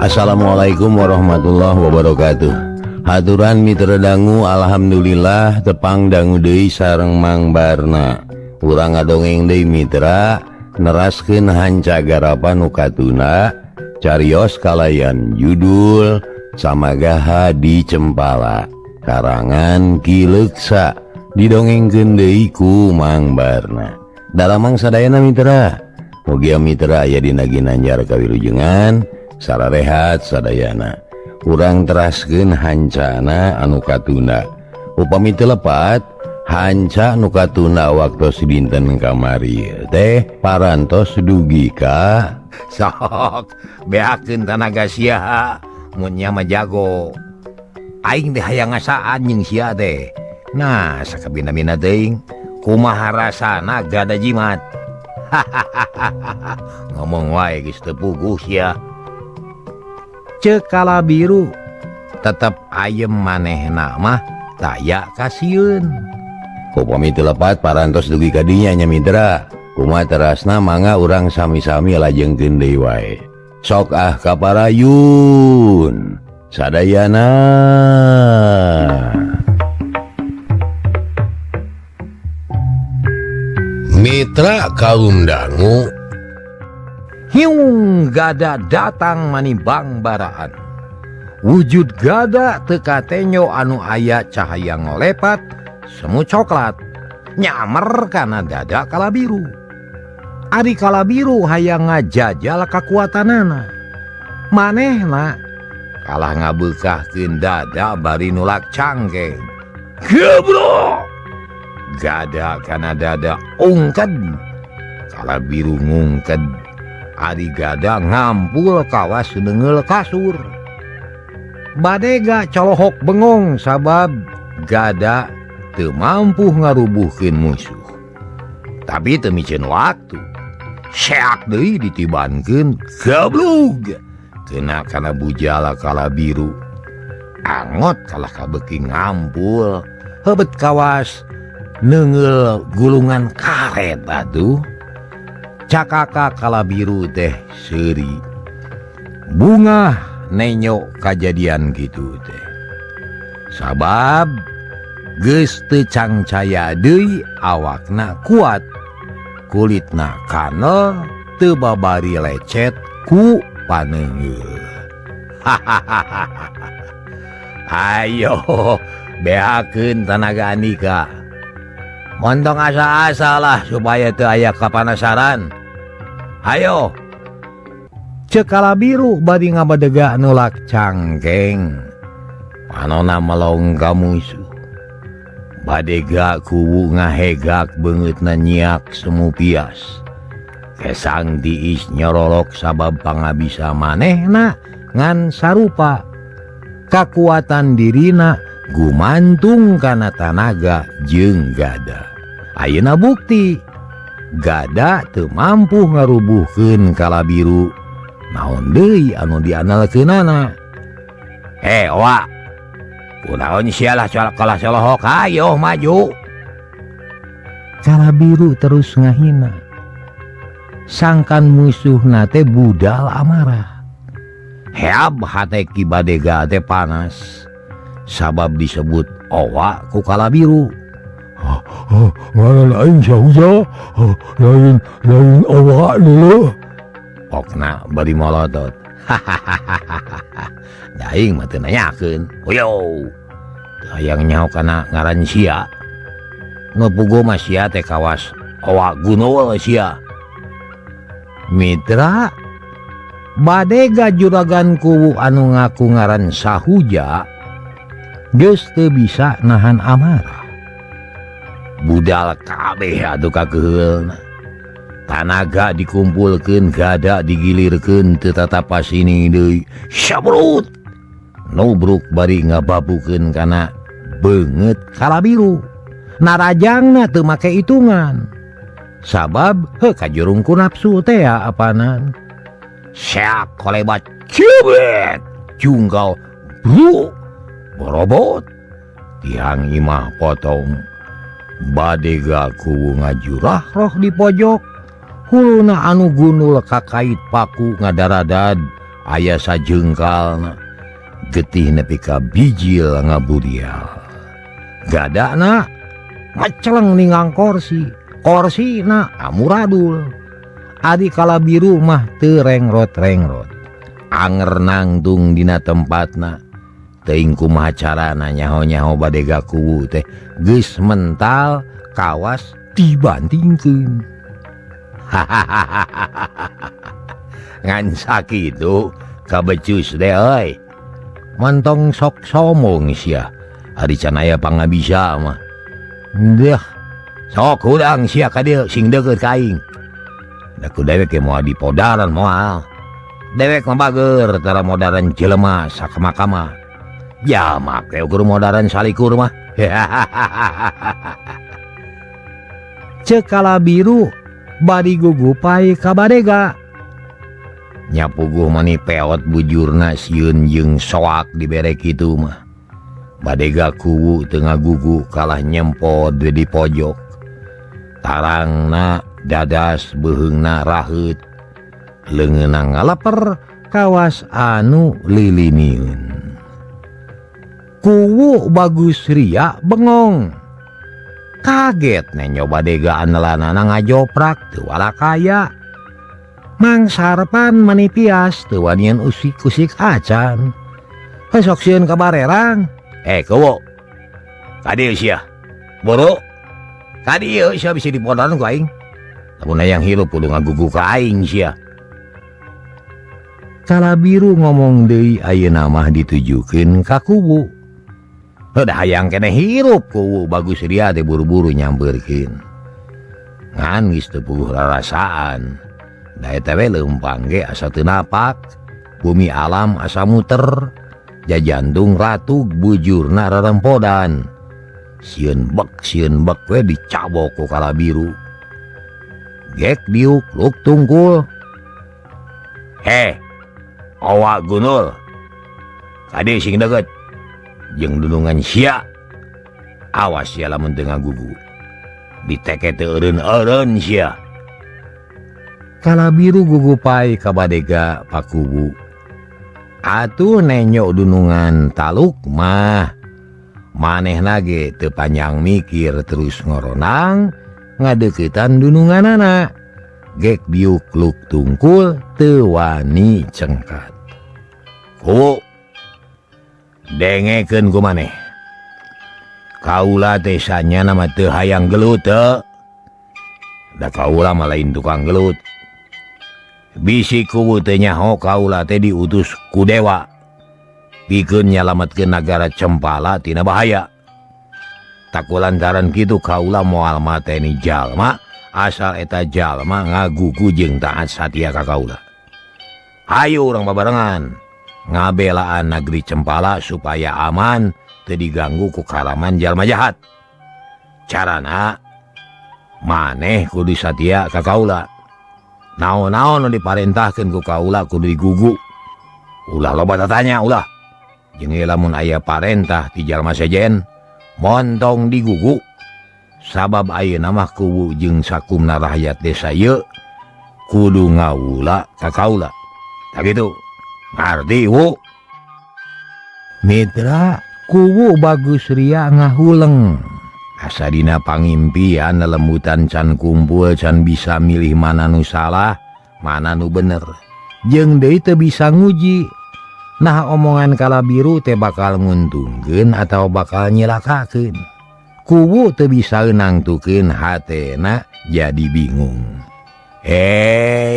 Assalamualaikum warahmatullahi wabarakatuh. Haturan mitra dangu, alhamdulillah tepang dangu deui sareng Mang Barna. Urang ngadongeng deui mitra, neraskeun hanca garapan nu katuna carios kalayan judul Camagaha di Cempala karangan Ki Leuksa, didongengkeun deui ku Mang Barna. Dalamang sadayana mitra, mugia mitra aya dina ginanjar kawilujengan sararehat sadayana. Urang teraskeun hancana anu katunda. Upami teu lepat hanca nu katunda waktu dinten kamari teh parantos dugi ka sok beakeun tanaga sia mun nya mah jago. Aing teh hayang ngasaan jeung sia teh. Nah, sakabina-bina teuing kumaha rasana gada jimat. Ngomong wae geus teu puguh sia. Ceuk Kala Biru tetep ayem manehna mah taya kasieun. Upami teu lepat parantos dugi ka dinya nya mitra. Kumaha terasna mangga urang sami-sami lajengkeun deui wae. Sok ah kaparayun sadayana. Mitra kaum dangu, hiung gada datang manimbang baraan. Wujud gada teu katenyo anu aya cahaya ngolepat semu coklat nyamer kana dada Kala Biru. Ari Kala Biru hayang ngajajal kakuatanana. Manehna kalah ngabeukahkeun dada bari nulak cangkeng. Gebrok! Gada kana dada ungked. Kala Biru ngungked. Ari gada ngampul kawas neunggeul kasur. Badega colohok bengong sabab gada teu mampu ngarubuhkeun musuh. Tapi teu miceun waktu. Seak deui ditibankeun gablug. Kena kana bujala Kala Biru. Angot kalah kabeuki ngampul. Hebet kawas neunggeul gulungan karet atuh. Cakaka Kala Biru teh seuri. Bungah nenyo kajadian gitu teh. Sabab geus teu cangcaya deui awakna kuat. Kulitna kanel teu babari lecet ku paneunggeul. Ayo beakeun tanaga andika. Montong asa-asa lah supaya teu aya kapanasaran. Ayo. Ceuk Kala Biru bari ngabadega nulak cangkeng. Panona melong ka musuh. Badega kuwu ngahegak beungeutna nyiak semu pias. Kesang tiis nyorolok sabab pangabisa manehna ngan sarupa. Kakuatan dirina gumantung kana tanaga jeung gada. Ayeuna bukti gada teu mampu ngarubuhkeun Kala Biru. Naon deui anu diandalkeunana? Wa. Kunaon sia lah kalah colohok, ayo maju. Kala Biru terus ngahina. Sangkan musuhna teh budal amarah. Heab hate Ki Badega teh panas. Sabab disebut owa ku Kala Biru. Ngaran aing sahuja, lain lain owa dulu. Pokna bari molotot. Hahaha. Daing mah teu nanyakeun. Uyo. Teu hayang nyaho kana ngaran sia. Nu puguh mah sia teh kawas owa gunul sia. Mitra Badega juragan kuwu anu ngaku ngaran Sahuja geus teu bisa nahan amarah. Budal kabeh atuh kakeheulna. Tanaga dikumpulkeun, gada digilirkeun teu tatapas ini deui. Sabrut. Nubruk bari ngababukeun kana beungeut Kala Biru. Narajangna teu make hitungan. Sabab heuh kajurung ku nafsu teh apanan. Seak kolebat cubet jungkal bru borobot tiang imah potong. Badega kuwu ngajurah roh di pojok. Huluna anu gunul kakait paku ngadaradad Aya sajengkalna getih nepi ka bijil ngaburial. Gadana maceleng ninggang korsi, korsina amuradul. Adi kala biru mah teu rengrot-rengrot. Anger nangtung dina tempatna. Teuing kumaha carana nyaho-nyaho Badega Kuwu teh geus mental kawas dibantingkeun. Hahaha. Ngan sakitu kabecus deh euy. Montong sok somong sia. Ari can aya pangabisa mah. Deuh. Sok hudang sia ka dieu sing deukeut ka aing. Da ku dewek ge moal dipodaran moal. Dewek mah bager tara modaran jelema sakama-kama. Ya make ukur modaran salikur mah. Ceuk Kala Biru bari gugupai ka Badega. Nya puguh mani peot bujurna sieun jeung soak dibere kitu mah. Badega Kuwu teu ngagugu kalah nyempod di pojok. Tarangna dadas beuheungna raheut. Leungeunna ngaleper kawas anu liliniun. Kuwu Bagus Ria bengong. Kaget nenyo Badega anelanana ngajoprak teu walakaya. Mang Sarpan manipias teu wanian usik-usik acan. Sok sieun ka barerang. Kuwu. Ka dieu sia. Buru. Ka dieu sia bisi dipodaran ku aing. Lamun hayang hirup kudu ngagugu ka aing sia. Kala Biru ngomong deui ayeuna mah ditujukeun ka Kuwu. Heuh hayang keneh hirup Kuwu Bagus Ria teh buru-buru nyampeurkeun. Ngan geus teu puguh rarasaan. Da eta we leumpang ge asa teu napak, bumi alam asa muter, jajantung ratug bujurna rarempodan. Sieun bek we dicabok ku Kala Biru. Gek diuk luk tungkul. Heh, owa gunul. Kade sing deukeut. Jeung dunungan sia. Awas sia lamun teu ngagugu. Diteke teu eureun-eureun sia. Kala Biru gugupai ka Badega Pakuwu. Atuh nenyo dunungan taluk mah. Manehna ge teu panjang mikir terus ngoronang ngadeuketan dununganana. Gek biuk luk tungkul teu wani cengkat. Kuwu dengekeun ku maneh. Kaula teh sanyana mah teu hayang gelut teu. Da kaula mah lain tukang gelut. Bisi Kuwu teh nyaho kaula teh diutus ku dewa pikeun nyalametkeun nagara Cempala tina bahaya. Taku lantaran kitu kaula moal mateni jalma asal eta jalma ngagugu jeung taat satia ka kaula. Hayu urang babarengan ngabelaan negeri Cempala supaya aman teu diganggu ku kalaman jalma jahat. Carana maneh kudu satia ka kaula. Naon-naon nu diparentahkeun ku kaula kudu digugu. Ulah loba tatanya ulah. Jeung lamun aya parentah ti jalma sejen montong digugu. Sabab ayeuna mah Kuwu jeung sakumna rakyat desa ieu kudu ngawula ka kaula. Tah kitu. Ngarti Wu? Mitra Kuwu Bagus Ria ngahuleng. Asa dina pangimpian lelembutan can kumpul can bisa milih mana nu salah, mana nu bener. Jeung deui teu bisa nguji. Nah omongan Kala Biru teh bakal nguntungkeun atawa bakal nyilakakeun. Kuwu teu bisa nangtukeun hatena jadi bingung.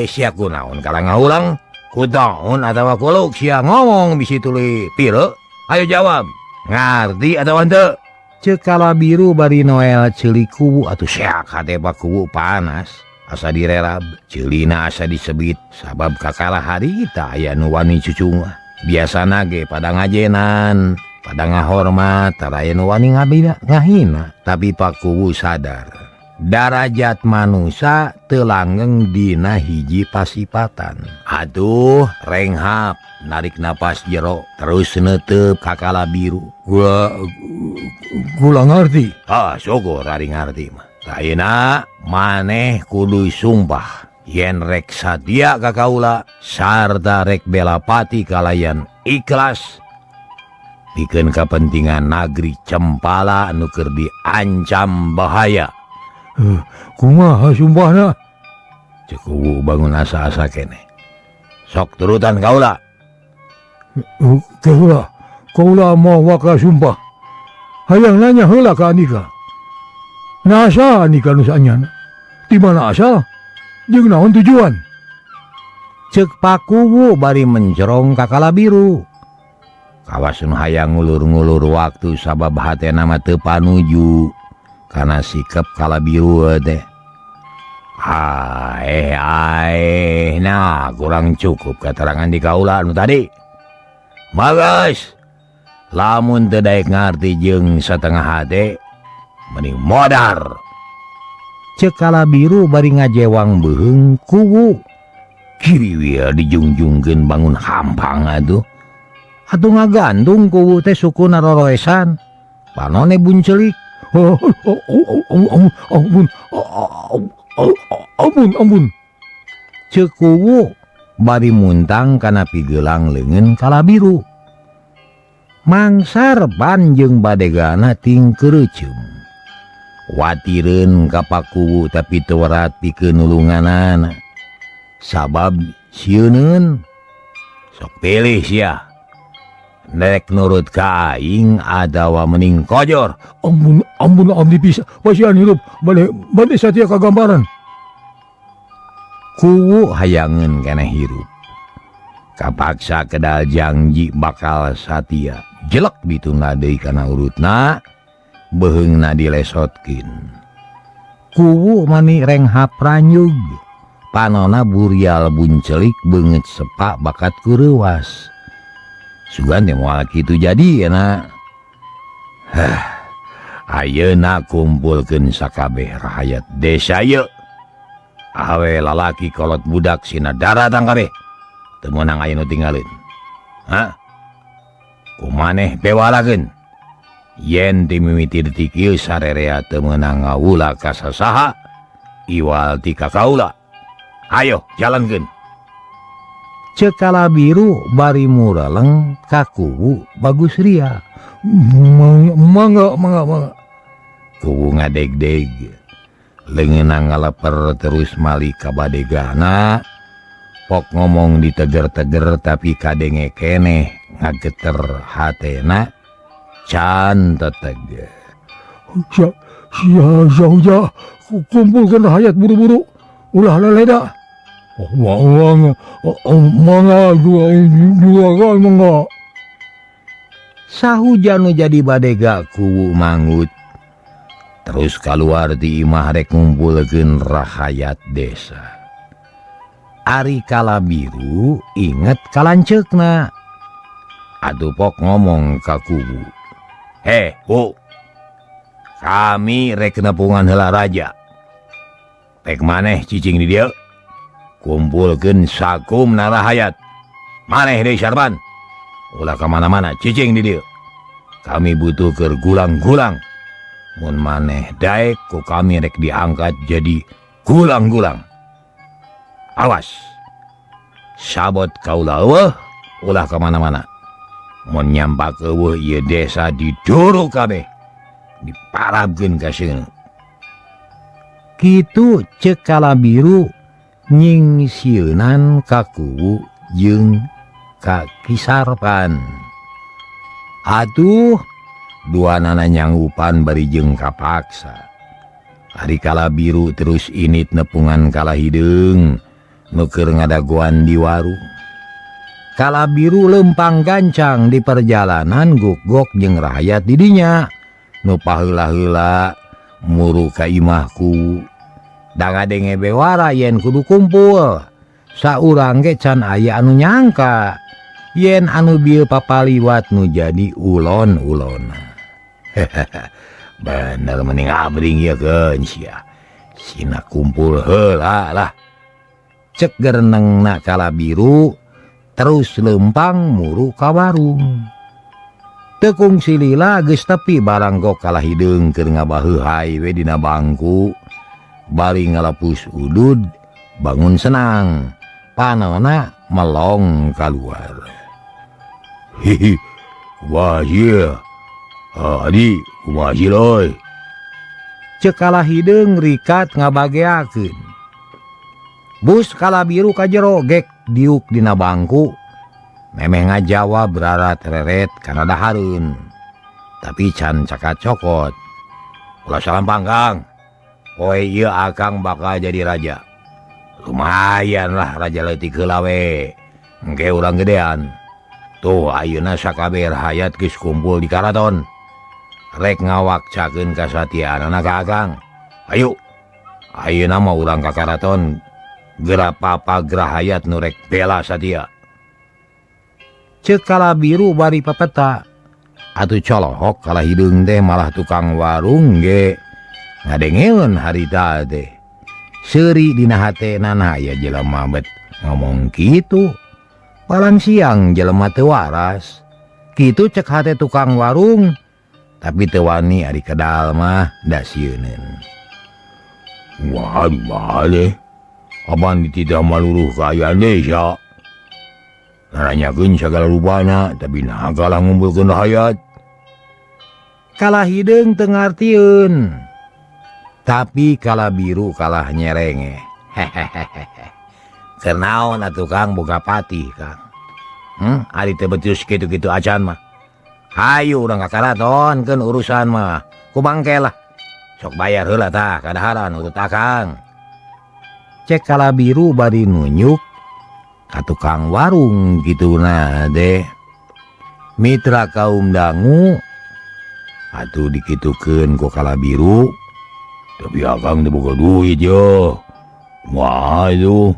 Sia kunaon kala ngahuleng? Kudaon atawa kuluk sia ngomong bisi tuluy pire? Ayo jawab. Ngarti atawa henteu? Ceuk Kala Biru bari Noel ceuli Kuwu atuh seak hate Pak Kuwu panas. Asa direrab, ceulina asa disebit sabab kakalah harita aya nu wani cucungah. Biasana ge pada ngajenan, pada ngahormat, tara aya nu wani ngabina ngahina. Tapi Pak Kuwu sadar darajat manusia teu langgeng dina hiji pasipatan. Aduh, renghap, narik napas jero, terus netep ka Kala Biru. Gula ngarti. Ah, syukur ari ngarti mah. Ayeuna maneh kudu sumpah. Yen rek satia ka kaula sarta rek belapati kalayan ikhlas pikeun kapentingan nagri Cempala anu keur diancam bahaya. Kumaha sumpahna? Cek kuwu bangun asa-asa keneh. Sok turutan kaula. Kaula, kaula mau waka sumpah. Hayang nanya heula ka andika. Nasa andika nu saanyana? Di mana asal? Jeung naon tujuan? Cek Pakuwu bari mencerong ka Kalabiru. Kawas nu hayang ngulur-ngulur waktu sabab hatena mah teu panuju kana sikep Kalabiru teh. Aeh aeh, nah kurang cukup keterangan di kaula nu tadi. Bagus. Lamun teu daek ngarti jeung satengah hate mending modar. Cek Kalabiru bari ngajewang beuheung kuwu. Kiriwil dijungjungkeun bangun hampang atuh. Atuh ngagantung kuwu teh sukuna roroesan. Panone buncelik. Ampun, ampun, ampun. Cek kuwu bari muntang kana pigelang leungeun Kalabiru. Mangsar panjeung badegana tingkeureeceum. Watireun ka Pakuwu tapi teu werat pikeun nulunganana. Sabab sieuneun. Sok pilih sia. Nek nurut ka aing atawa mending kojor. Ampun, ampun abdi bisa pasian hirup bade bade satia kagambaran. Kuwu hayangeun keneh hirup. Kapaksa kedal janji bakal satia. Jelek ditunda deui kana urutna. Beuheungna dilesotkeun. Kuwu mani renghap ranyug. Panona burial buncelik beungeut sepak bakat kureuwas. Sugan teh moal kitu jadi na. Hah. Ayeuna kumpulkeun sakabeh rahayat desa ieu. Awe lalaki kolot budak sina daratang kabeh. Teu meunang aya nu tinggalin. Hah? Kumaneh bewalakeun. Yen dimimiti detik ieu sarerea teu meunang ngawula ka sasaha iwal ti ka kaula. Ayo jalankeun. Cek Kalabiru bari muraleng ka kuwu Bagus Ria. Mangga mangga mangga. Kuwu ngadegdeg. Leungeunna ngaleper terus mali ka badegana. Pok ngomong diteger-teger tapi kadenge keneh ngageter hatena. Can teteg. Sia sia kumpulkan hayat buru-buru ulah leleda. Mangga mangga dua mangga. Sahujan nu jadi badega kuwu manggut. Terus kaluar di imah rek ngumpulkeun rahayat desa. Ari Kalabiru inget kalanceukna. Atuh pok ngomong ka kuwu. Heh, Bu. Kami rek nepungan heula raja. Pek maneh cicing di dieu. Kumpulkeun sakum narahayat. Maneh deui Sarban. Ulah ka mana-mana cicing di dieu. Kami butuh keur gulang-gulang. Mun maneh daek ku kami rek diangkat jadi gulang-gulang. Awas. Sabot kaula eueuh ulah ka mana-mana. Mun nyampak eueuh ieu desa diduru kabeh. Diparabkeun ka seuneu. Kitu cek Kalabiru nying sieunan ka kuwu jeung ka Kisarpan. Atuh duanana nyanggupan bari jeung kapaksa. Ari Kalabiru terus init nepungan Kalahideung nu keur ngadagoan di warung. Kalabiru lempang gancang di perjalanan gok-gok jeung rahayat didinya. Nu paheula-heula muru ka imahku. Da ngadenge bewara yen kudu kumpul. Saurang ge can aya anu nyangka yen anu bieu papaliwat nu jadi ulon-ulona. Bener mending abring ieu keun sia. Sina kumpul heula lah. Cek gerenengna Kalabiru terus lempang muru ka warung. Tekung silila geus tepi barang gok Kalahideung keur ngabaheuhai we dina bangku. Bari ngalapus udud Bangun senang panona melong keluar. Hihi, kumaha sih? Adi, kumaha sih loy? Cek kalah hideung rikat ngabageakeun. Bus kala biru ka jero gek diuk dina bangku. Memeh ngajawab rarat reret kana dahareun. Tapi can cakat cokot. Ulah salampang Kang. Poe ieu akang bakal jadi raja. Lumayan lah raja leutik heula we. Engke urang gedean. Tuh ayeuna sakabeh hayat geus kumpul di karaton. Rek ngawakcakeun kasatiaanana ka akang. Ayo. Ayeuna mah urang ka karaton. Geura papa gerahayat nu rek bela satia. Ceuk kala biru bari pepeta. Atuh colohok kala hideung teh malah tukang warung ge ngadengeun harita teh. Seuri dina hatena nah aya jelema bet ngomong kitu. Palang siang jelema teu waras. Kitu cek hate tukang warung. Tapi teu wani ari kedal mah da sieuneun. Wah, bale. Apan tidak maluruh kaayaan desa. Naranyakeun sagala rupana, tapi naha kalah ngumpulkeun hayat. Kalah hideung teu ngartieun. Tapi kala biru kalah nyerenge. Hehehehe. Keur naon atuh Kang boga patih Kang? Ari teu betus kitu-kitu acan mah. Hayu urang ka karaton keun urusan mah. Ku bangke lah. Sok bayar heula tah kadaharan urut akang. Cek kala biru bari nunjuk ka tukang warung kituna deh. Mitra kaum dangu atuh dikitukeun ku kala biru. Tapi akang teu boga duit yo. Wah itu.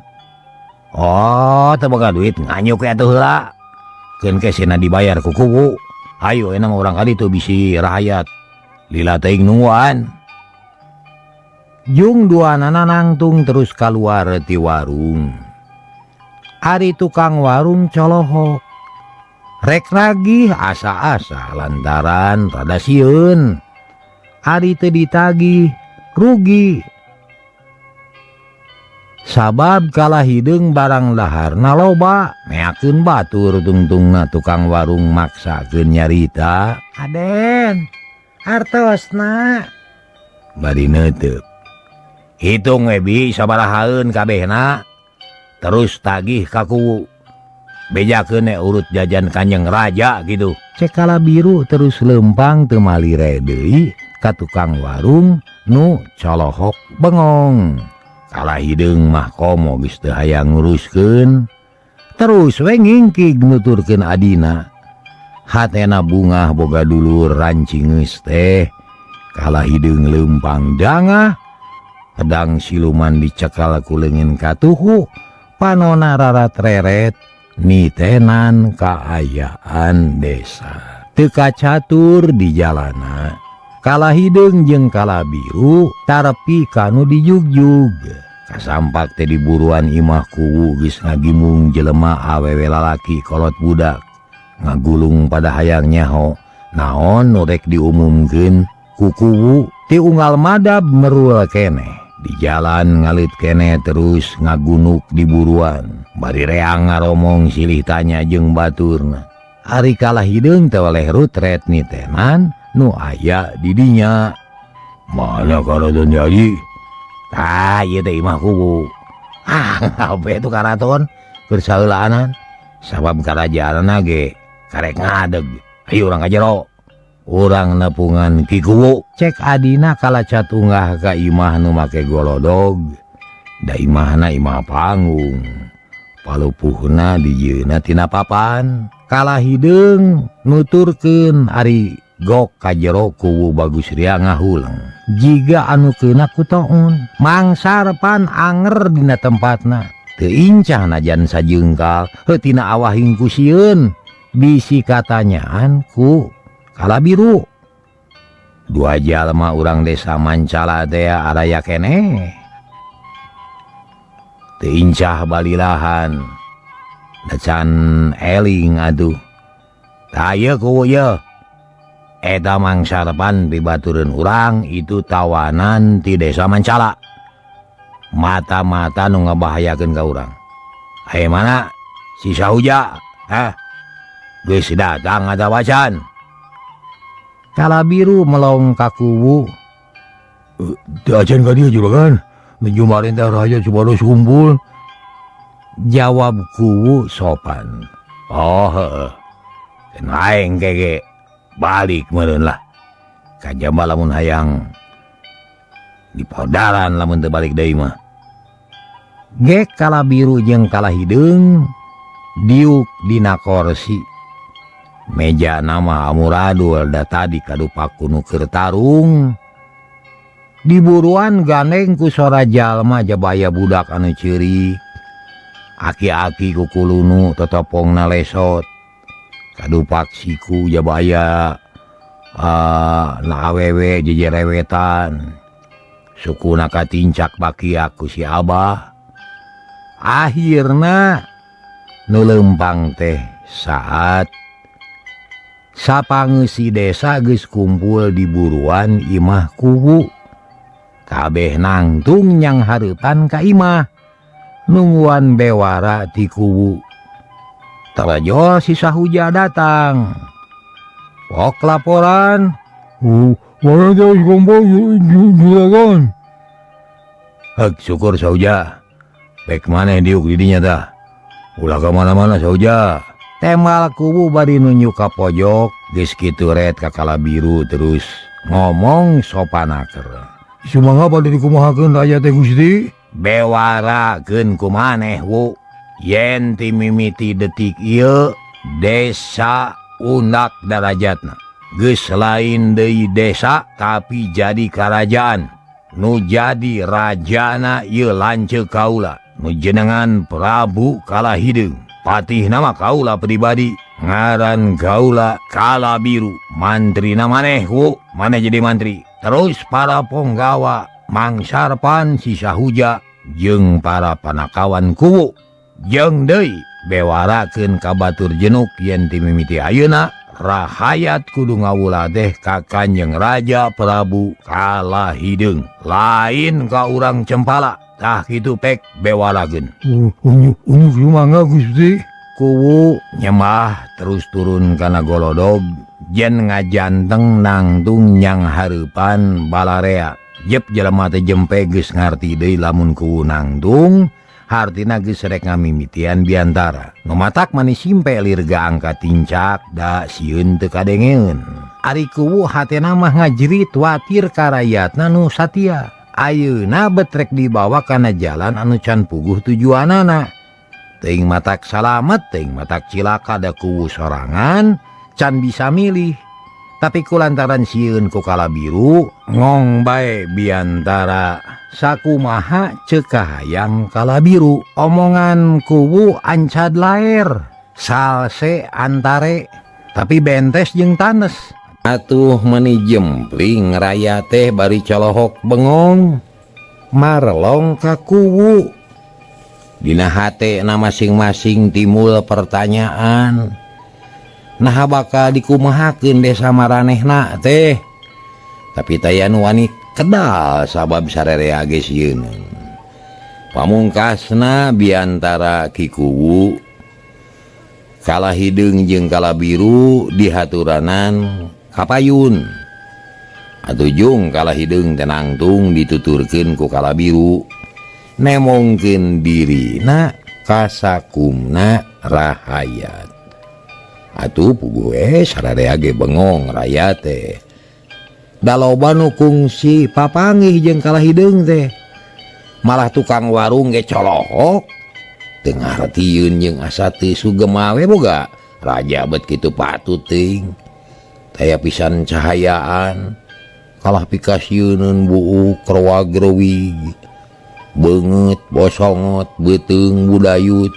Oh, teu boga duit nganyuk we atuh heula. Keun ke sina dibayar ku kuwu. Hayu enak urang ka ditu bisi rahayat. Lila teuing nungguan. Jung duanana nangtung terus kaluar ti warung. Ari tukang warung colohok. Rek nagih asa-asa lantaran rada sieun. Ari teu ditagih rugi. Sabab kalah hideung barang daharna loba, meakeun batur tungtungna tukang warung maksakeun nyarita. Aden, artosna. Bari neuteuk. Hitung we bi sabarahaeun kabehna. Terus tagih ka kuwu. Bejakeun we urut jajan Kanjeng Raja gitu. Cek kala biru terus lempang teu malire deui ka tukang warung nu colohok bengong. Kalah hideung mah komo geus teu hayang nguruskeun. Terus we ngingkig nuturkeun adina. Hatena bungah boga dulur rancingeus teh. Kalah hideung lempang dangah. Pedang siluman dicekal ku leungeun katuhu. Panona rarat reret nitenan kaayaan desa. Teu kacatur di jalana. Kalah hideung jeung kala biru tarepi kanu dijugjug. Kasampak teh diburuan imah kuwu geus ngagimung jelema awewe lalaki kolot budak. Ngagulung pada hayang nyaho naon nu rek diumumkeun ku kuwu. Ti unggal madab merul keneh. Di jalan ngalit keneh terus ngagunuk di buruan. Bari reang ngaromong silih tanya jeung baturna. Ari kalah hideung teh oleh rutret nitenan nu aya di dinya. Mana karaton jadi? Tah ieu teh imah kuwu. Ah, ngabe tu karaton keur saheulaanan. Sabab karajaanna ge karek ngadeg. Ayo urang ka jero. Urang nepungan Ki Kuwu. Cek adina kala catunggah ka imah nu make golodog. Da imahna imah panggung. Palupuhna dijieunna tina papan. Kalah hideung nuturkeun ari gok ka jero kuwu Bagus Ria ngahuleng. Jiga anu keuna ku toon. Mangsarpan anger dina tempatna. Teu incah najan sajengkal heuh tina awahing ku sieun. Bisi katanyaan ku kala biru. Dua jalma urang desa Mancala teh araya keneh. Teu incah balilahan. Da can eling atuh. Tah ieu kuwu ieu. Eta mangsarpan pibatureun urang itu tawanan ti desa Mancala. Mata-mata nu ngabahayakeun ka urang. Aya mana si Sahuja? Hah? Geus datang atawa can? Kala biru melong ka kuwu. Teu acan ka dieu juragan. Nuju marintah raja supados kumpul. Jawab kuwu sopan. Oh heueuh. Aing gege balik meureun lah. Kajaba lamun hayang dipodaran lamun teu balik deui mah. Gek kala biru jeung kala hideung diuk dina korsi. Meja nama amuradul da tadi kadupak ku nu keur tarung. Diburuan gandeng ku sora jalma jabaya budak anu ceurik. Aki-aki kukulunu totopongna lesot. Kadupak siku jabaya na awewe jejerewetan. Sukuna katincak bakiak ku si Abah. Akhirna nu leumpang teh saat sapangeusi desa geus kumpul di buruan imah kuwu. Kabeh nangtung nyang hareupan ka imah nungguan bewara ti kuwu. Tarajo si Sahuja datang. Pok laporan. Mana jauh kumpul juragan. Hek syukur Sahuja. Bek maneh diuk di dinya tah. Ulah ka mana-mana Sahuja. Temal kuwu bari nunjuk ka pojok geus kitu ret ka kala biru terus ngomong sopanaker. Sumangga bade dikumahakeun raja teh Gusti? Bewarakeun ku maneh wu. Yen ti mimiti detik ieu desa undak darajatna. Geus lain deui desa tapi jadi karajaan. Nu jadi rajana ieu lanceuk kaula. Nu jenengan Prabu Kala Hideung. Patih nama kaula pribadi, ngaran kaula Kala Biru. Mantri na maneh wu, maneh jadi mantri. Terus para ponggawa mangsarpan si Sahuja jeung para panakawan kuwu. Jeung deui bewarakeun ka batur jenuk yen ti mimiti ayeuna rahayat kudu ngawula teh ka Kanjeng Raja Prabu Kala Hideung, lain ka urang Cempala. Tah kitu pek bewarakeun. Unjuk sumangga Gusti. Kuwu nyembah terus turun kana golodog jen ngajanteng nangtung nyang hareupan balarea. Jep jelema teh jempe geus ngarti deui lamun kuwu nangtung hartina geus rek ngamimitian biantara. Nu matak manis simpe lirga angka tincak da sieun teu kadengeun. Ari kuwu hatena mah ngajerit watir ka rayatna nu satia. Ayeuna betrek dibawa kana jalan anu can puguh tujuanana. Teuing matak salamet, teuing matak cilaka da kuwu sorangan can bisa milih. Tapi kulantaran sieun ku Kala Biru ngong bae biantara sakumaha ceuk kahayang Kala Biru. Omongan kuwu ancad laer salse antare tapi bentes jeung tanes. Atuh meni jempling raya teh bari colohok bengong marlong ka kuwu. Dina hate na masing-masing timbul pertanyaan. Naha bakal dikumahakeun desa maranehna teh. Tapi taya nu wani kedal sabab sarerea ge sieun. Pamungkasna biantara Ki Kuwu Kala Hideung jeung Kala Biru dihaturanan kapayun. Atuh jung Kala Hideung teh nangtung dituturkeun ku Kala Biru. Nemongkeun dirina kasakumna rahayat. Atuh puguh we sararea ge bengong raya teh. Da loba nu kungsi papanggih jeung Kala Hideung teh. Malah tukang warung ge colohok. Teu ngartieun jeung asa teu sugema we boga. Raja bet kitu patut teuing. Taya pisan cahayaan. Kalah pikasieuneun buuk krowagrowig. Beungeut bosongot beuteung budayut.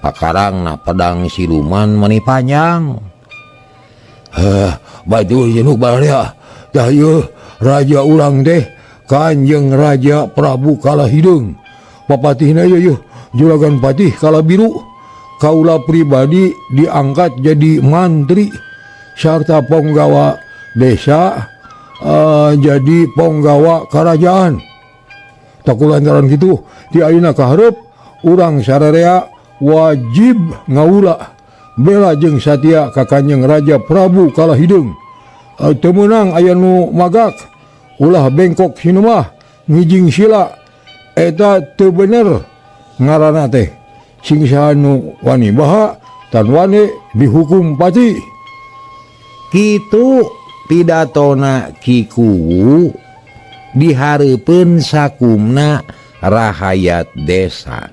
Pakarangna pedang siluman meni panjang. Heh, baju jenuk balarea. Tah ieu raja urang teh Kanjeng Raja Prabu Kala Hideung. Papatihna ieu Juragan Patih Kala Biru. Kaula pribadi diangkat jadi mantri sarta ponggawa desa, jadi ponggawa kerajaan. Tak lantaran kitu ti ayeuna ka hareup urang sararea wajib ngawula bela jeung satia ka Kanjeng Raja Prabu Kalahideung. Teu meunang aya nu magak ulah bengkok sinumah ngijing sila eta teu bener ngaranna teh. Sing saha nu wani baha tan wani dihukum pati. Kitu pidatona Ki Kuwu dihareupeun sakumna rahayat desa.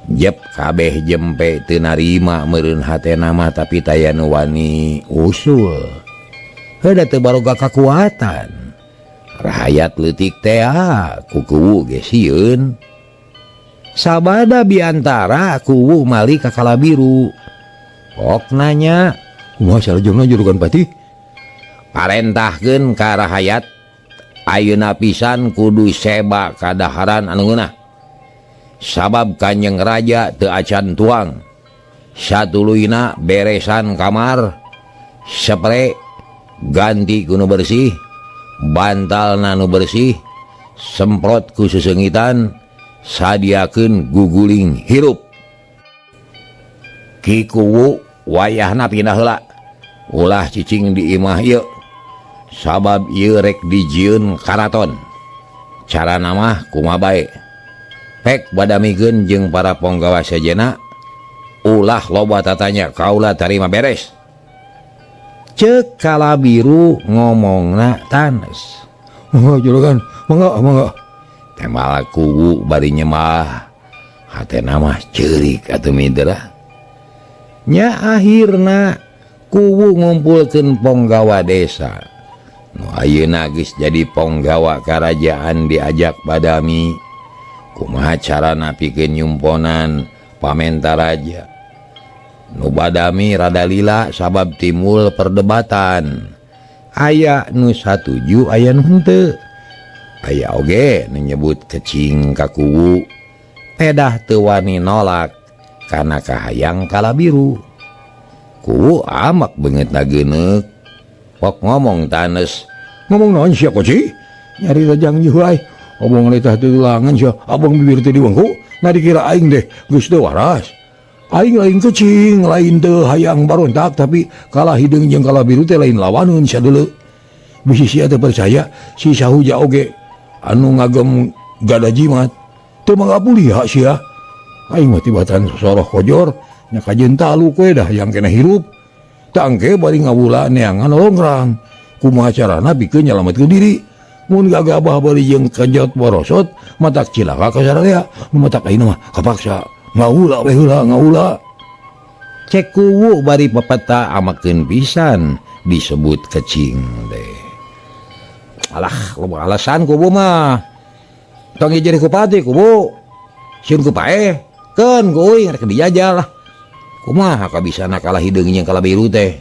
Jep kabeh jempe teu narima meureun hatena mah tapi taya nu wani usul. Heuda teu baroga kakuatan. Rahayat leutik teh ku Kuwu ge sieun. Sabada biantara Kuwu mali ka Kalabiru. Pok nanya, kumaha salajengna Juragan Pati? Parentahkeun ka rahayat ayeuna pisan kudu seba kadaharan anu ngeunah. Sabab Kanjeng Raja teu acan tuang. Satuluyna beresan kamar, sepre ganti ku nu bersih, bantalna nu bersih, semprot ku sesengitan, sadiakeun guguling hirup. Ki Kuwu wayahna pindah heula. Ulah cicing di imah ieu. Sabab ieu rek dijieun karaton. Carana mah kumaha bae. Pek badamikeun jeung para ponggawa sejenna, ulah loba tatanya kaula tarima beres. Ceuk Kalabiru ngomongna tanes. Oh, juragan, mangga mangga. Tembal Kuwu bari nyemah. Hatena mah ceurik atuh mitra. Nya akhirna Kuwu ngumpulkeun ponggawa desa. Nu ayeuna geus jadi ponggawa karajaan diajak badami. Kumaha carana pikeun nyumponan pamenta raja. Nu badami rada lila sabab timbul perdebatan. Aya nu satuju aya nu henteu. Aya oge nu nyebut kecing ka Kuwu. Pedah teu wani nolak kana kahayang Kalabiru. Kuwu amak beungeutna geuneuk. Pok ngomong tanes. Ngomong naon sia koci? Nyari rajang juhai. Abang letah tulangan sia, abang bibir teh diwengku, nah dikira aing deh geus teu waras. Aing lain kecing, lain teu hayang barontak tapi kalah hideung jeung Kalabiru teh lain lawaneun sia deuleu. Bisi sia teu percaya si Sahuja oge anu ngagem gada jimat teu mangga pulih sia. Aing mah tibatan sosoroh kojor nya kajeun talu kowe dah yang kena hirup. Tangke bari ngawula neangan longrang. Kumaha carana pikeun nyalametkeun diri? Mun gagabah bari jeung kejot borosot matak cilaka ka sararea, nu matak ayeuna mah kapaksa ngawula we heula ngawula. Cek Kuwu bari pepeta amakeun pisan disebut kecing teh. Alah, loba alasan Kuwu mah. Tong jadi kupati Kuwu. Sieun ku paeh, keun ku uing rek dijajal lah. Kumaha kabisana kalah hideung jeung Kalabiru teh.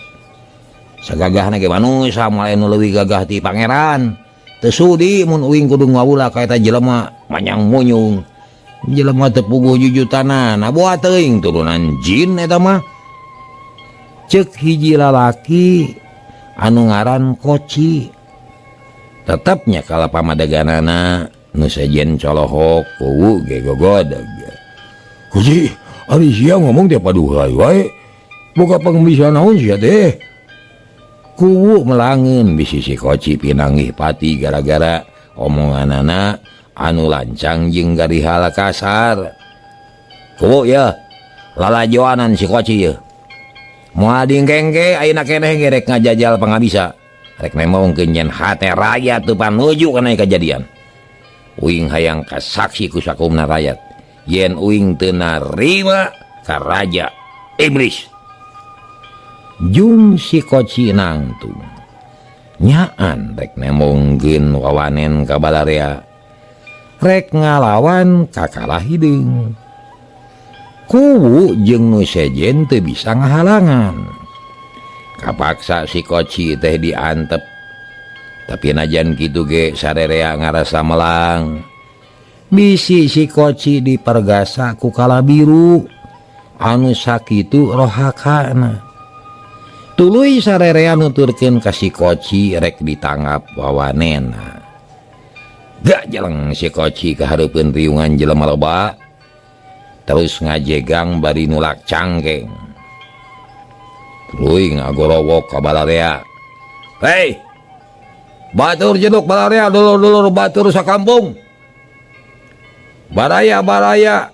Sagagahna ge manusa moal anu leuwih gagah ti pangeran. Teu sudi mun uing kudu ngawula ka eta jelema manyang munyung. Jelema teu puguh jujutanana, boa teuing turunan jin eta mah. Ceuk hiji lalaki anu ngaran Koci. Tetepnya kala pamadeganana nu sejen colohok Kuwu ge gogodeg. Koci, ari sia ngomong teh paduhai wae. Boga pangbisa naon sia teh? Kuwu melangeun bisi si Koci pinanggih pati gara-gara omonganana anu lancang jeung garihal kasar. Kuwu yeuh, lalajoanan si Koci yeuh. Moal dingkengke ayeuna keneh ge rek ngajajal pangabisa. Rek nemongkeun yen hate rakyat teu panuju kana kajadian. Uing hayang kasaksi ku sakumna rakyat yen uing teu narima ka raja iblis. Jung si Koci nangtung. Nyaan rek nemongkeun wawanen ka balarea. Rek ngalawan ka Kalahideung. Kuwu jeung nu sejen teu bisa ngahalangan. Kapaksa si Koci teh diantep. Tapi najan kitu ge sarerea ngarasa melang. Bisi si Koci dipergasa ku Kalabiru anu sakitu rohakana. Tuluy sarerea nuturkeun ka si Koci rek ditanggap wawanena. Gajeleng si Koci ka hareupeun riungan jelema loba terus ngajegang bari nulak cangkeng. Tuluy ngagorowok ka balarea. Hei, batur jeduk balarea dulur-dulur batur sakampung. Baraya-baraya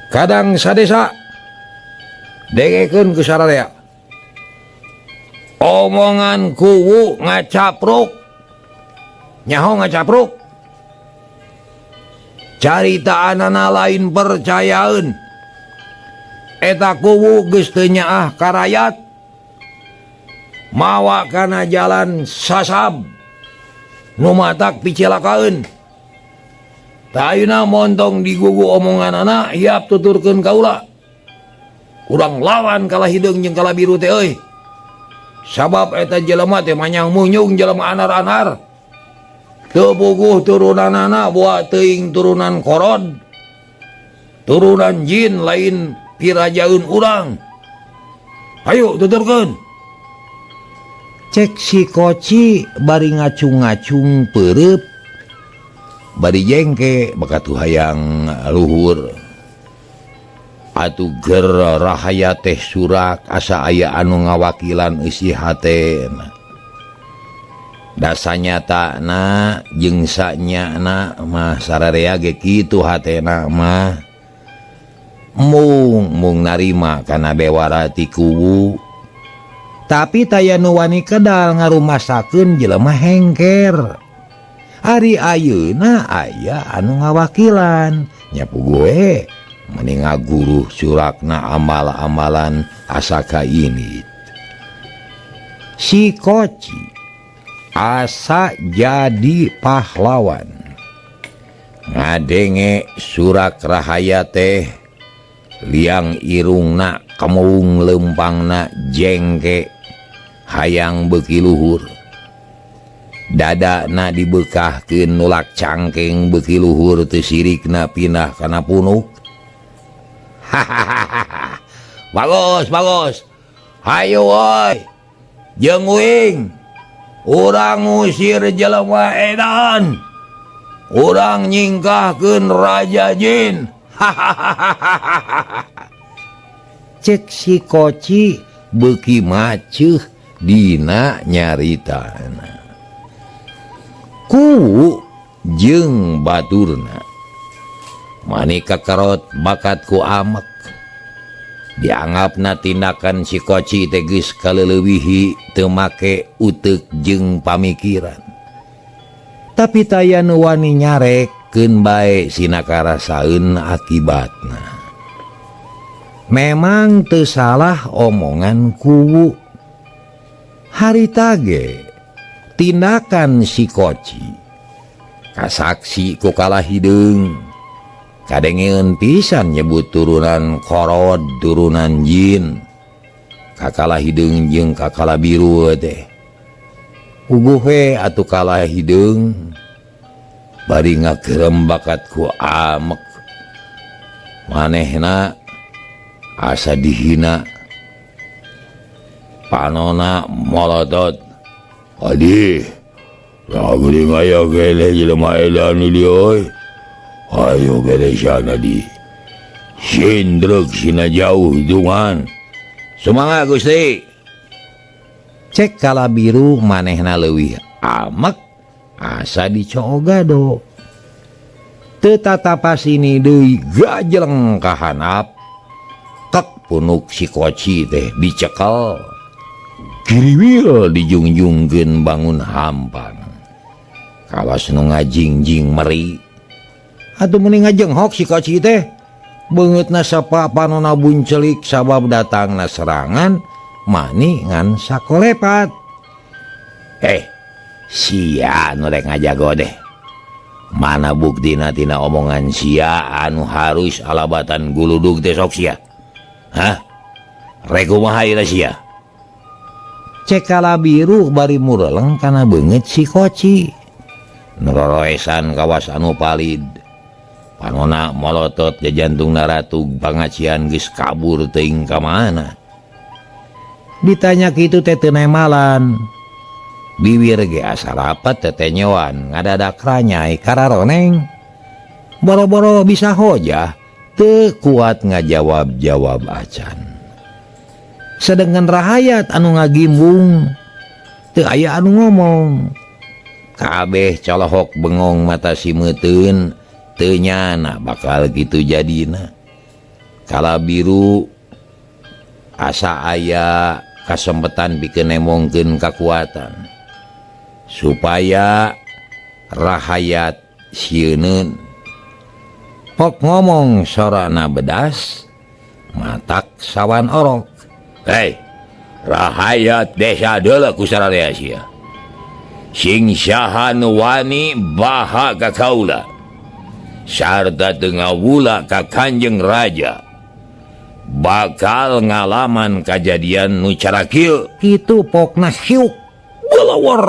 kadang sadesa dengekeun ku sararea. Omongan kuwu ngacapruk. Nyaho ngacapruk. Caritaanana lain percayaeun. Eta kuwu geus teu nyaah ka rayat. Mawa kana jalan sasab. Nu matak picilakaeun. Tah ayeuna montong digugu omonganana hiap tuturkeun kaula. Urang lawan kalah hideung jeung kalah biru teh euy. Sabab eta jelema teh manyang munyung jelema anar-anar. Teu puguh turunanana boa teuing turunan korod. Turunan jin lain pirajaeun urang. Hayu tuturkeun. Cek si Koci bari ngacung-ngacung peureub bari jengke bakatu hayang luhur. Atuh ger rahaya teh surak asa aya anu ngawakilan eusi hatena. Dasa nyatana jeung sanyana mah sararea ge kitu hatena mah. Mung mung narima kana bewara ti kuwu. Tapi taya nu wani kedal ngarumasakeun jelema hengker. Ari ayeuna aya anu ngawakilan nya puguh mending ngaguruh surakna amal-amalan asaka ini. Si Koci asa jadi pahlawan. Ngadenge surak rahaya teh liang irungna kemung lempangna jengke hayang beuki luhur. Dadana dibekahkeun nulak cangkeng beuki luhur teu sirikna pindah kana punuk. Hahaha. Bagus, bagus. Hayu woi. Jeung uing. Urang ngusir jelema edan. Urang nyingkahkeun raja jin. Hahaha. Cek si Koci beuki maceuh dina nyaritana. Kuwu jeung baturna mani kakarot bakat ku amek. Dianggapna tindakan si Koci teh geus kaleulewihi teu make uteuk jeung pamikiran. Tapi taya nu wani nyarek keun bae sina karasaeun akibatna. Memang teu salah omongan kuwu. Harita ge tindakan si Koci kasaksi ku kalah hideung. Kadengeun pisan nyebut turunan korod, turunan jin. Kakalah hideung jeung kakalah biru teh. Puguh we atuh kalah hideung bari ngagerem bakat ku amek. Manehna asa dihina. Panona molotot. Adi, geuning aya keneh jelema edan di dieu euy. Ayo beresana di sindrek sina jauh hitungan. Semangat Gusti. Cek kala biru manehna leuwih amek asa dicoogado. Teu tatapasini deui gajeleng ka handap. Kek punuk si Koci teh dicekel. Kiriwil dijungjungkeun bangun hampang. Kawas nu ngajingjing meri. Atuh mending ngajenghok si Koci teh. Beungeutna sapa panona buncelik sabab datangna serangan mani ngan sakolepat. Sia anu rek ngajago deh. Mana buktina tina omongan sia anu harus alabatan guludug teh sok sia. Hah? Rek kumaha ieu sia? Cek kala biru bari mureleng kana beungeut si Koci. Nuroroesan kawas anu palid. Panona molotot jajantung naratug pangacian geus kabur teuing ka mana. Ditanya kitu teh teu nemalan. Biwir ge asa rapat tetenyoan ngadadak ranyai kararoneng. Boro-boro bisa hojah teu kuat ngajawab-jawab acan. Sedengkeun rahayat anu ngagimbung teu aya anu ngomong. Kabeh colohok bengong mata simeuteun teu nyana bakal kitu jadina. Kala biru asa aya kasempetan pikeun nemongkeun kakuatan supaya rahayat sieuneun. Pok ngomong sorana bedas matak sawan orok. Hei, rahayat desa deuleu ku sararea sia. Sing saha nu wani baha ka kaula sarta teu ngawula ka Kanjeng Raja bakal ngalaman kajadian nu cara kieu. Kitu pokna siuk belawar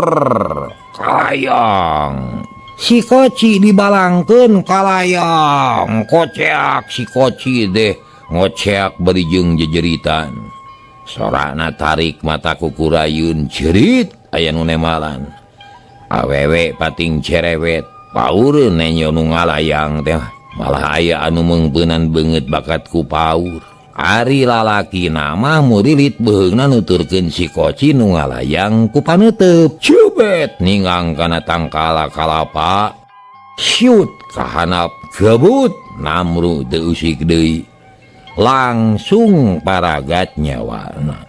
kalayang. Si koci dibalangkeun kalayang koceak. Si koci deh ngoceak bari jeung jejeritan. Sorana tarik mata kukurayun jerit aya nu nemalan. Awewe pating cerewet paureun nenyo nu ngalayang teh malah aya anu meungpeunan beungeut bakat ku paur. Ari lalaki mah murilit beuheungna nuturkeun si koci nu ngalayang ku paneuteub. Cubet ninggang kana tangkala kalapa. Siut kahanap gebut namru teu usik deui. Langsung paragat nyawana.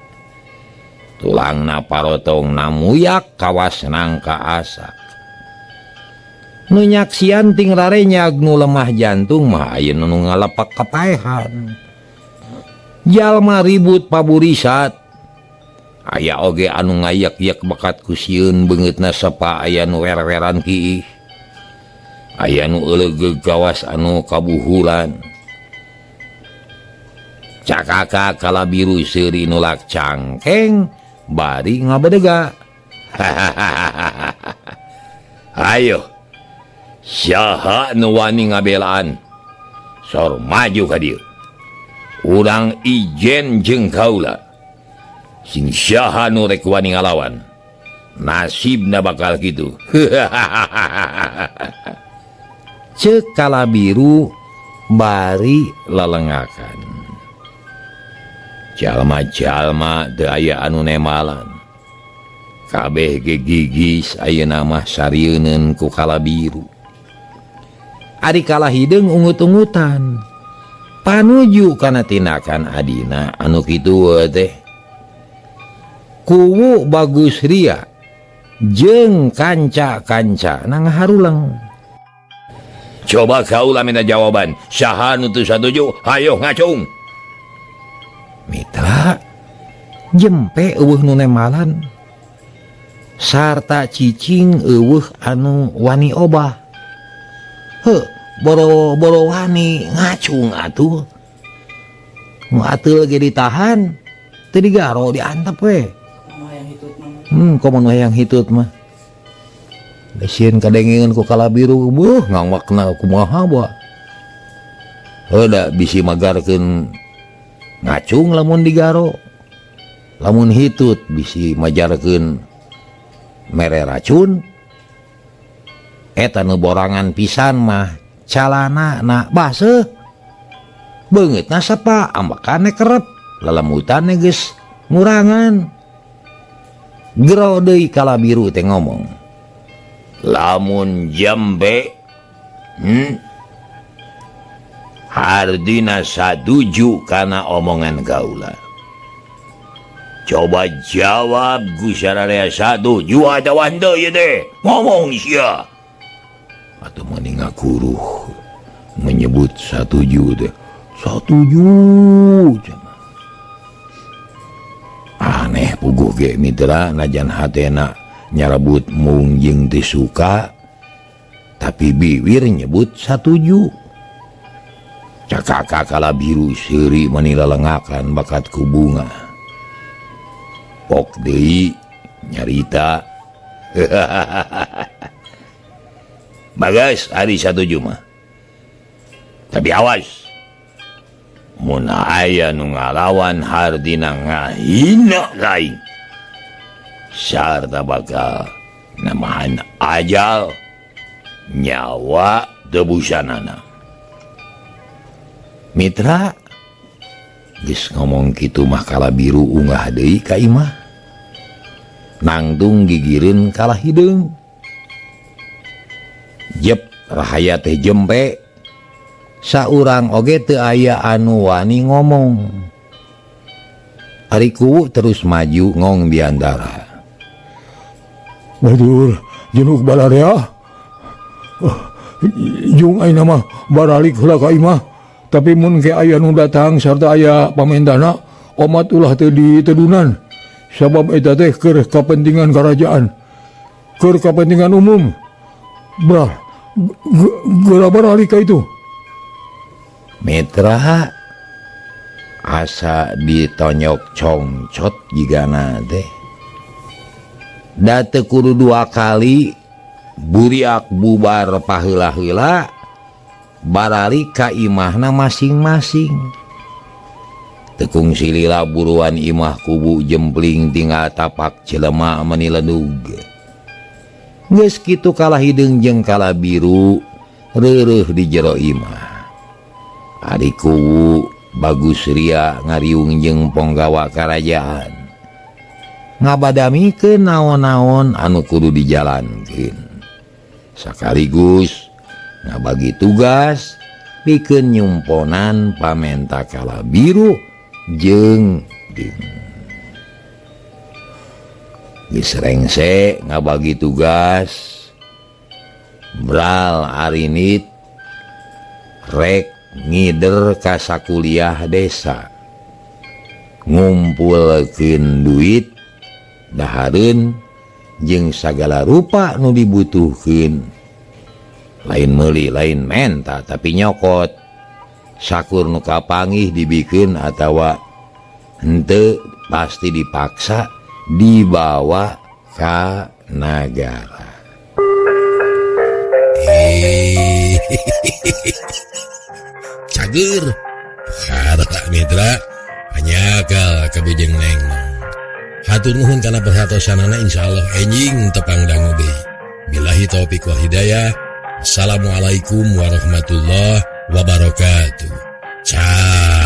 Tulangna parotong namuyak kawas nangka asak. Nu nyaksian ting rarenyag nu lemah jantung mah ayeuna nu ngalepak kapaehan. Jalma ribut paburisat. Aya oge anu ngayak-yak bakat ku sieun beungeutna sepa aya nu wer-weran kiih. Aya nu eulegeug kawas anu kabuhulan. Cakaka kala biru seuri nulak cangkeng bari ngabedega. Ayo saha nu wani ngabelaan sor maju ka dieu. Urang ijen jeung kaula. Sing saha nu rek wani ngalawan nasibna bakal kitu. Ceuk kala biru bari lelengakan. Jalma-jalma teu aya anu nemalan. Kabeh ge gigis ayeuna mah sarieuneun ku kala biru. Ari kala hideung ungut-ungutan panuju kana tindakan adina anu kitu teh. Kuwu Bagus Ria jeung kanca-kanca nang haruleng. Coba kaula minta jawaban. Saha nu teu satuju? Hayo ngacung. Mitra jempe eueuh nu nemalan sarta cicing eueuh anu wani obah. Heuh, boro-boro wani ngacung atuh. Nu ateul ge ditahan teu digaro diantep we. Komo nu hayang hitut mah. Sieun kadengeun ku kala biru beuh ngangwakna kumaha bae. Heuh da bisi magarkeun ngacung lamun digaro. Lamun hitut bisi majarkeun mere racun. Eta nu borangan pisan mah calana na baseuh. Beungeutna sepa ambekane kerep, lelemutanna geus ngurangan. Gero deui kala biru teh ngomong. Lamun jambe hardina satuju kana omongan kaula. Coba jawab gusararea satuju atawa henteu ieu teh. Ngomong sia. Atuh mani ngakuruh menyebut satuju teh. Satuju cenah. Aneh puguh ge mitra najan hatena nyarebut mung jeung teu suka tapi biwir nyebut satuju. Cakaka kala biru seuri mani lelengakan bakat ku bunga. Pok deui nyarita. Bagas ari satuju mah. Tapi awas. Mun aya nu ngalawan hardina ngahina ka aing. Sarta bakal namahan ajal nyawa tebusanana. Mitra geus ngomong kitu mah kala biru unggah deui ka imah. Nangtung gigireun kalah hideung. Jep rahaya teh jempe. Saurang oge teu aya anu wani ngomong. Ari kuwu terus maju ngong biantara. Waduh, jenuk balarea. Jung ayeuna mah baralik heula ka imah. Tapi mun ke aya nu datang sarta aya pamentana, omat ulah teu ditedunan. Sabab eta teh keur kapentingan kerajaan, keur kapentingan umum. Brah, geura baralik ka itu. Mitra asa ditonyok congcot jigana teh. Da teu kudu dua kali buriak bubar paheula-heula baralik ka imahna masing-masing. Tekung silila buruan imah kubu jempling tinggal tapak jelema meni ledug. Geus kitu kalah hideung jeung kala biru reureuh di jero imah. Ari kuwu Bagus Ria ngariung jeung ponggawa karajaan. Ngabadamikeun naon-naon anu kudu dijalankeun. Sakaligus ngabagi tugas pikeun nyumponan pamenta kala biru jeung ding. Geus rengse ngabagi tugas bral arinit rek ngider ka sakuliah desa ngumpulkeun duit dahareun jeung sagala rupa nu dibutuhkeun. Lain meuli lain menta tapi nyokot. Sakur nu kapanggih dibikeun atawa henteu pasti dipaksa dibawa ka nagara. Cager harta mitra hanyakal kabujeng neng. Hatur nuhun kana perhatosanana, insyaallah enjing tepang dangu deui. Billahi taufik wal hidayah. Assalamualaikum warahmatullahi wabarakatuh. Ciao.